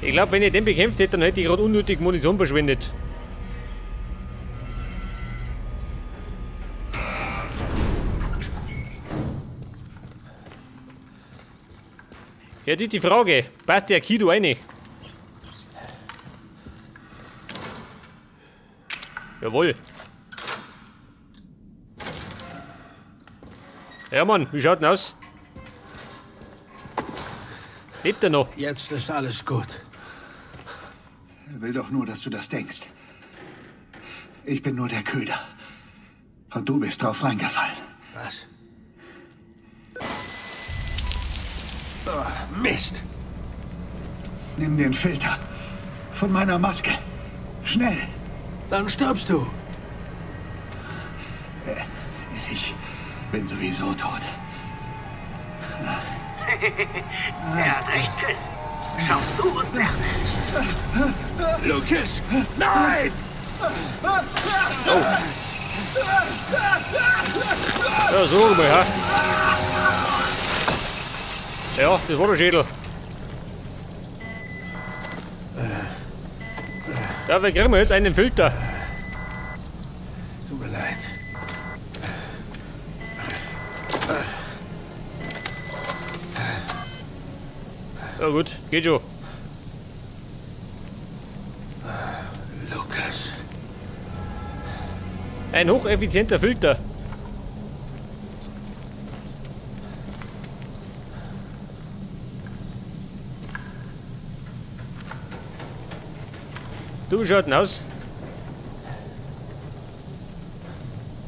Ich glaube, wenn ich den bekämpft hätte, dann hätte ich gerade unnötig Munition verschwendet. Ja, die Frage. Passt der Kido rein? Jawohl. Ja, Mann, wie schaut denn aus? Lebt er noch? Jetzt ist alles gut. Er will doch nur, dass du das denkst. Ich bin nur der Köder. Und du bist drauf reingefallen. Was? Oh, Mist! Nimm den Filter von meiner Maske. Schnell! Dann stirbst du. Ich bin sowieso tot. Er hat recht, Chris. Schau zu und lerne. Lucas! Nein! Oh. Ja, so mal, ja. Ja, das war der Schädel. Ja, wir kriegen jetzt einen Filter. Tut mir leid. Ja gut, geht schon. Lucas. Ein hocheffizienter Filter. Du, wie schaut denn aus?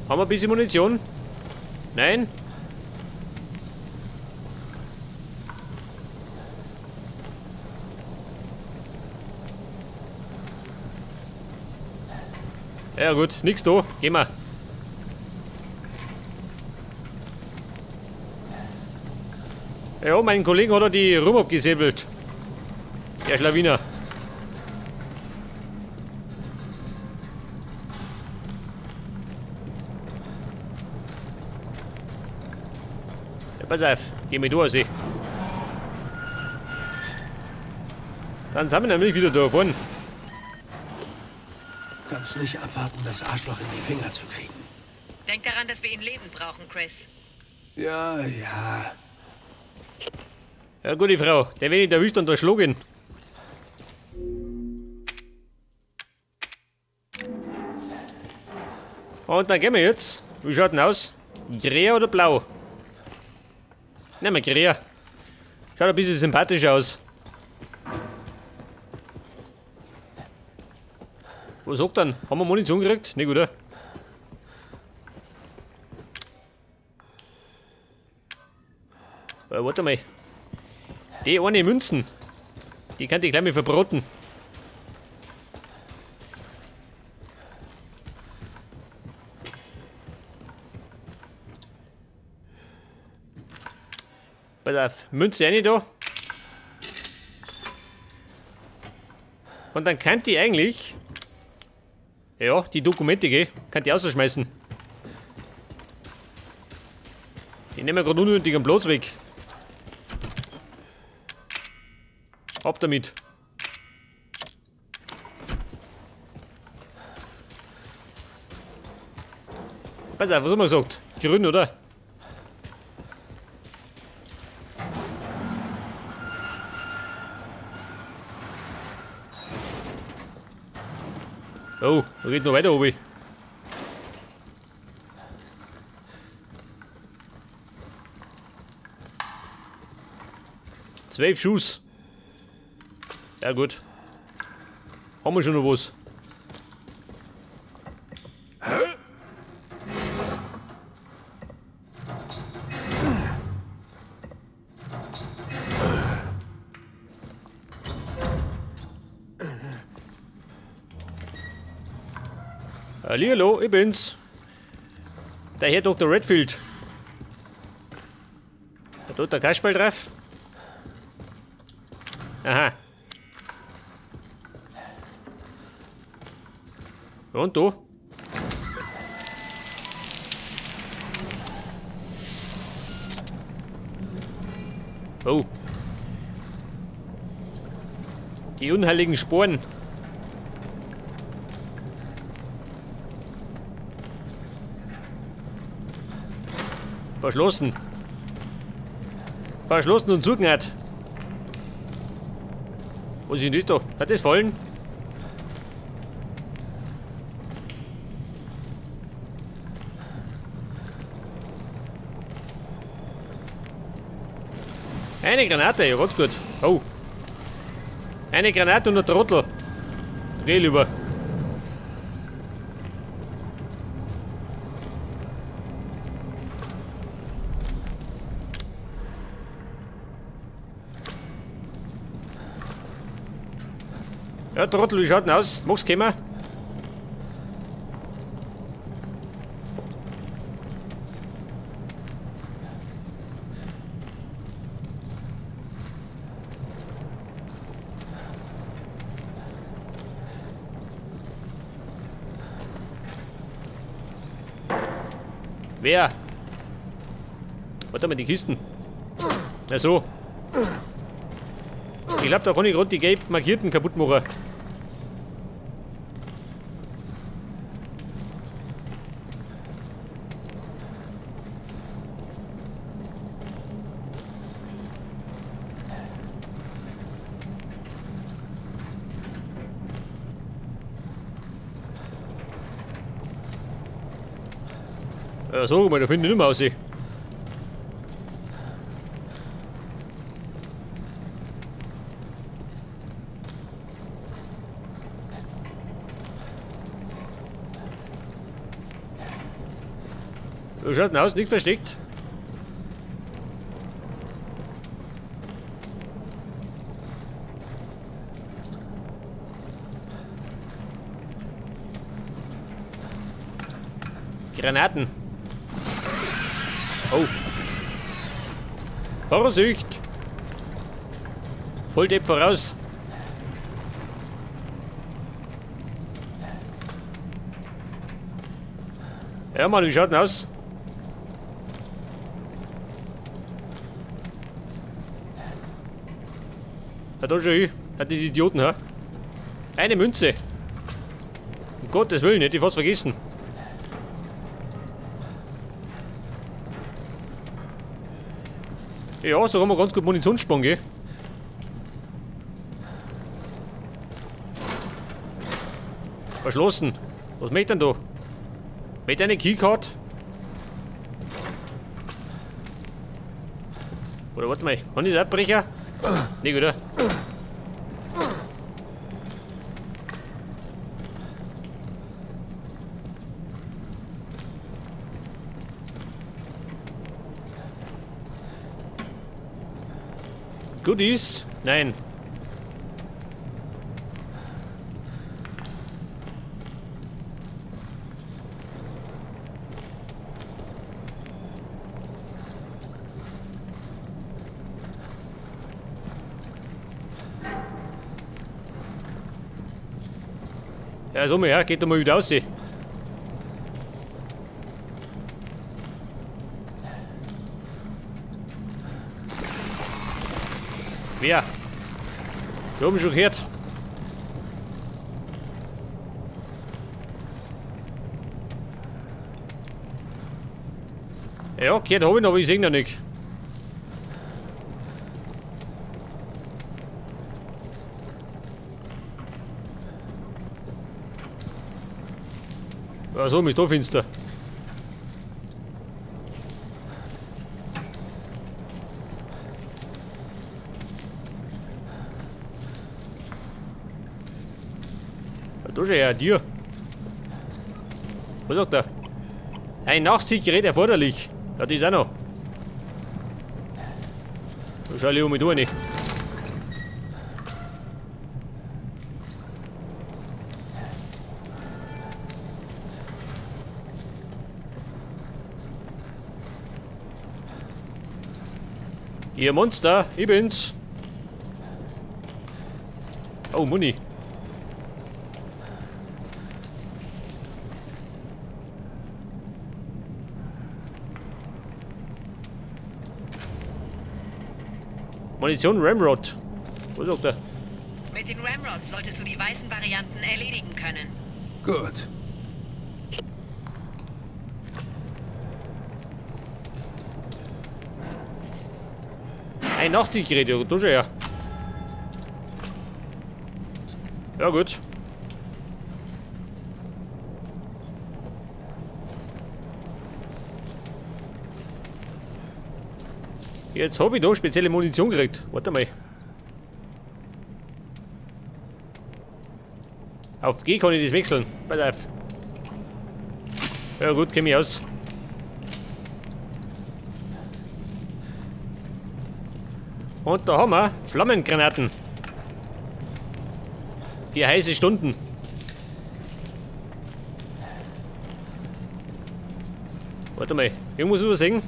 Haben wir ein bisschen Munition? Nein? Ja gut, nix da. Gehen wir. Ja, meinen Kollegen hat er die Rum abgesäbelt. Der Schlawiner. Ja, pass auf, geh mir durch. Dann sind wir nämlich wieder da vorne. Kannst nicht abwarten, das Arschloch in die Finger zu kriegen. Denk daran, dass wir ihn lebend brauchen, Chris. Ja, ja. Ja, gute Frau. Der wird nicht erwischt und erschlagen. Und dann gehen wir jetzt. Wie schaut denn aus? Grä oder blau? Nehmen wir grä. Schaut ein bisschen sympathisch aus. Was sagt dann? Haben wir Munition gekriegt? Nicht, oder? Warte mal. Die eine Münzen. Die kann ich gleich mal verbraten. Pass auf, Münze rein da. Und dann kann die eigentlich... Ja, die Dokumente, gell? Kann die rausschmeißen. Die nehmen wir gerade unnötig am Platz weg. Ab damit. Pass auf, was haben wir gesagt? Grün, oder? Oh, da geht noch weiter oben. 12 Schuss. Ja gut. Haben wir schon noch was. Hallihallo, ich bin's. Der Herr Dr. Redfield. Da tut der Kasperl drauf. Aha. Und du? Oh. Die unheiligen Sporen. Verschlossen. Verschlossen und zugenäht. Was ist denn das da? Hat das fallen? Eine Granate, ja ganz gut. Oh. Eine Granate und ein Trottel. Geh lieber. Ja, Trottel, wie schaut denn aus? Magst du kommen? Wer? Warte mal, die Kisten. Na so. Ich glaube, da kann ich gerade die gelb markierten kaputt machen. Ja, sag mal, da finde ich nicht mehr aus. Wie schaut denn aus? Nichts versteckt. Granaten. Oh. Vorsicht! Volldepp voraus. Ja, Mann, wie schaut denn aus? Ja, da schon hin. Ja, diese Idioten, hä? Eine Münze. Um Gottes Willen, hätte ich fast vergessen. Ja, so kann man ganz gut Munition sparen, gell? Verschlossen. Was möchte denn da? Möchte eine Keycard? Oder warte mal, kann ich das abbrechen? Nicht, oder? Goodies? Nein. Ja, so mal her, geht doch mal wieder raus. Wer? Wir haben schon gehört. Ja, gehört habe ich noch, aber ich sehe noch nicht. Ja, so ist da finster. Da ist ja dir. Was sagt er? Ein Nachziehgerät erforderlich. Ja, das ist auch noch. Da schau ich um mich durch. Ihr Monster, ich bin's. Oh, Muni. Munition Ramrod. Wo sagt er? Mit den Ramrods solltest du die weißen Varianten erledigen können. Gut. Ein Nachtsichtgerät, ja, da schon her. Ja, gut. Jetzt habe ich da spezielle Munition gekriegt. Warte mal. Auf G kann ich das wechseln. Pass auf. Ja gut, kenn mich aus. Und da haben wir Flammengranaten. 4 heiße Stunden. Warte mal, irgendwas übersehen.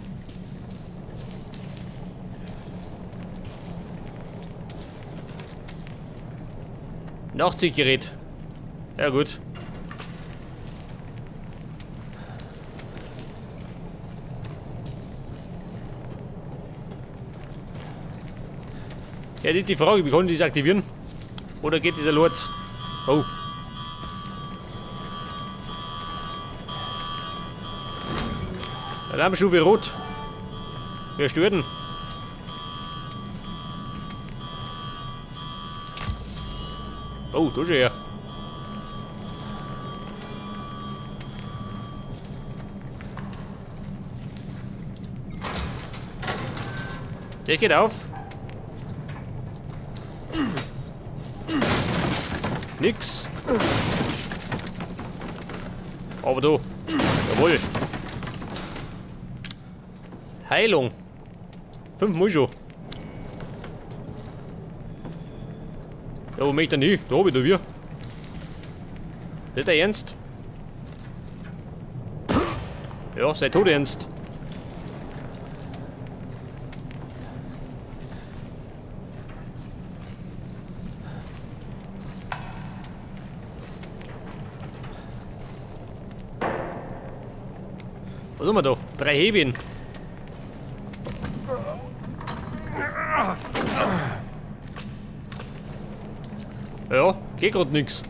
Nachtsichtgerät. Ja gut. Ja, die Frage, wie kann ich das aktivieren? Oder geht dieser Lord? Oh. Alarmstufe Rot. Wer stört denn? Oh, da schon her. Der geht auf. Nix. Aber du. Jawohl. Heilung. 5 Mal schon. Ja, wo möchte ich denn hin? Da hab ich da wir. Nicht der Ernst? Ja, sei tot ernst. Was haben wir da? 3 Häbchen. Ja, geht grad nix.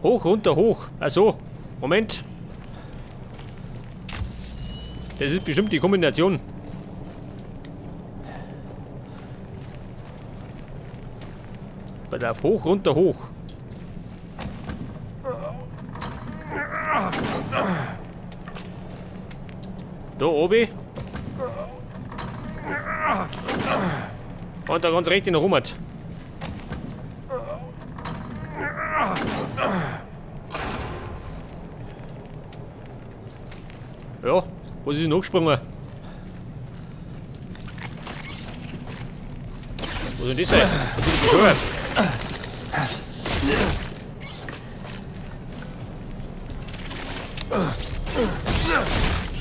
Hoch, runter, hoch. Ach so, Moment. Das ist bestimmt die Kombination. Pass auf, hoch, runter, hoch. Da oben. Und da ganz rechts in der Rummert. Ja, was ist denn hochgesprungen? Wo soll das sein? Was ist das bescheuert?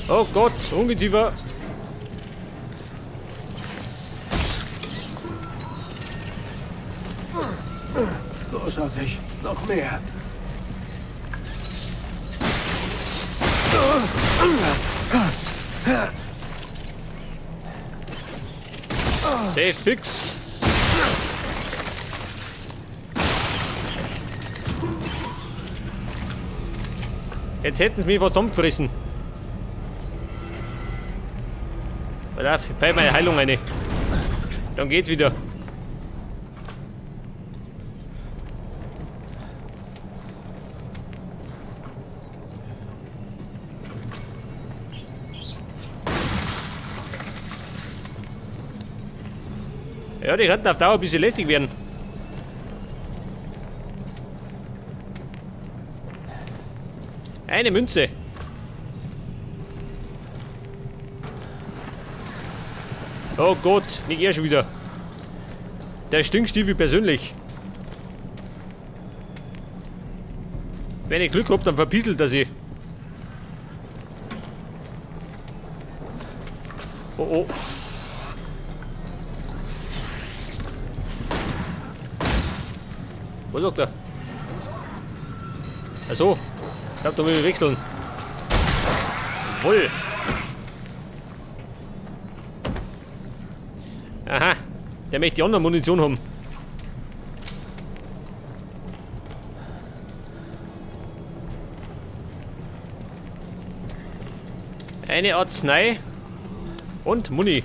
Oh Gott, Ungeziefer! Großartig, noch mehr. Safe, fix. Jetzt hätten sie mich verdammt gefressen. Pass auf, ich pfeife meine Heilung eine. Dann geht's wieder. Ja, die könnten auf Dauer ein bisschen lästig werden. Eine Münze. Oh Gott, nicht er schon wieder. Der Stinkstiefel persönlich. Wenn ich Glück hab, dann verpieselt er sich. Oh oh. Was sagt er? Achso, ich glaub, da will ich wechseln. Jawohl. Aha, der möchte die andere Munition haben. Eine Arznei und Muni.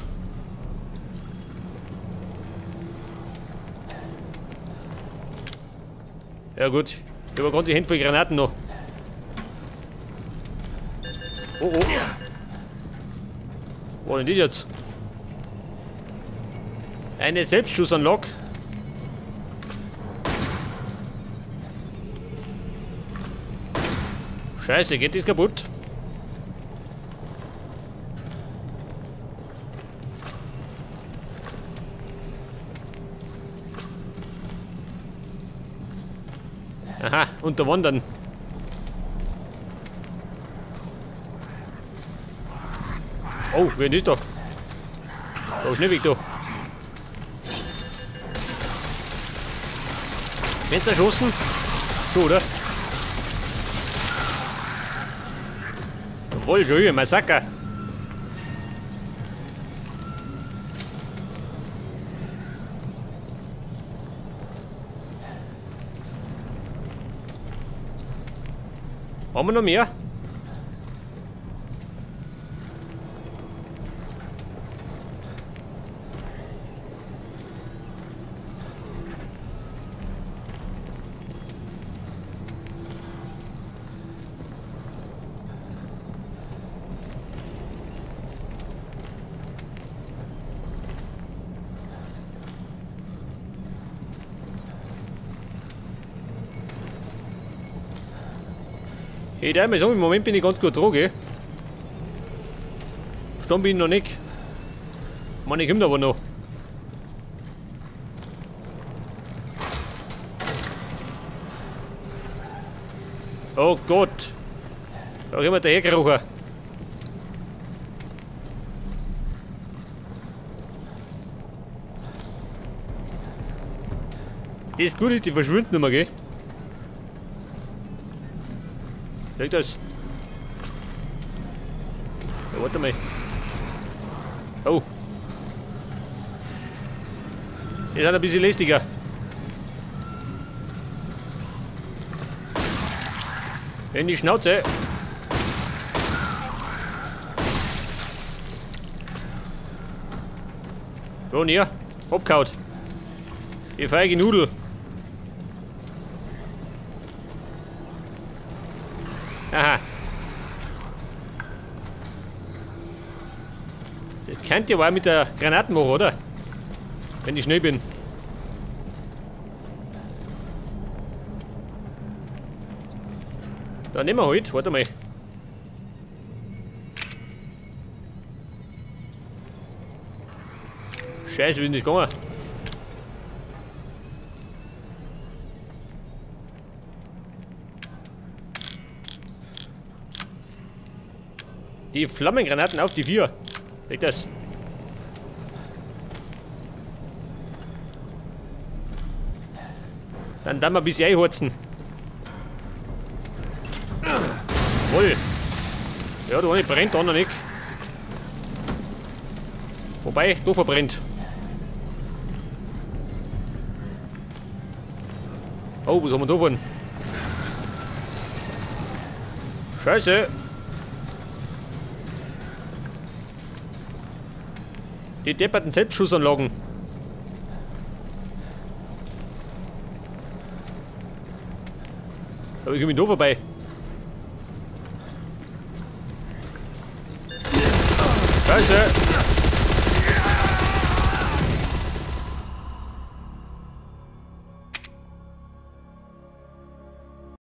Ja gut, ich habe ganze Hände voll Granaten noch. Oh oh. Wo war denn das jetzt? Eine Selbstschussanlage. Scheiße, geht das kaputt? Aha, unterwandern. Oh, wer ist da? Da ist nicht weg da. Fenster erschossen? So, oder? Jawohl, schon hier, Massaker. Haben wir noch mehr? Ich darf mal sagen, im Moment bin ich ganz gut dran, gell? Stand bin ich noch nicht. Mann, ich komme aber noch. Oh Gott! Da kommt der hergekrochen. Das Gute ist, die verschwindet nicht mehr, gell? Leg das. Ja, warte mal. Oh. Die sind ein bisschen lästiger. In die Schnauze. So, und hier. Abgehaut. Die feige Nudel. Aha. Das könnt ihr aber auch mit der Granatenmache, oder? Wenn ich schnell bin. Da nehmen wir halt. Warte mal. Scheiße, wie ist denn das gegangen? Die Flammengranaten auf die 4. Leg das. Dann wir ein bisschen einhurzen. Voll. Ja, da eine brennt, da nicht. Wobei, du verbrennt. Oh, was haben wir da von? Scheiße. Die depperten Selbstschussanlagen. Aber ich komme da vorbei. Scheiße.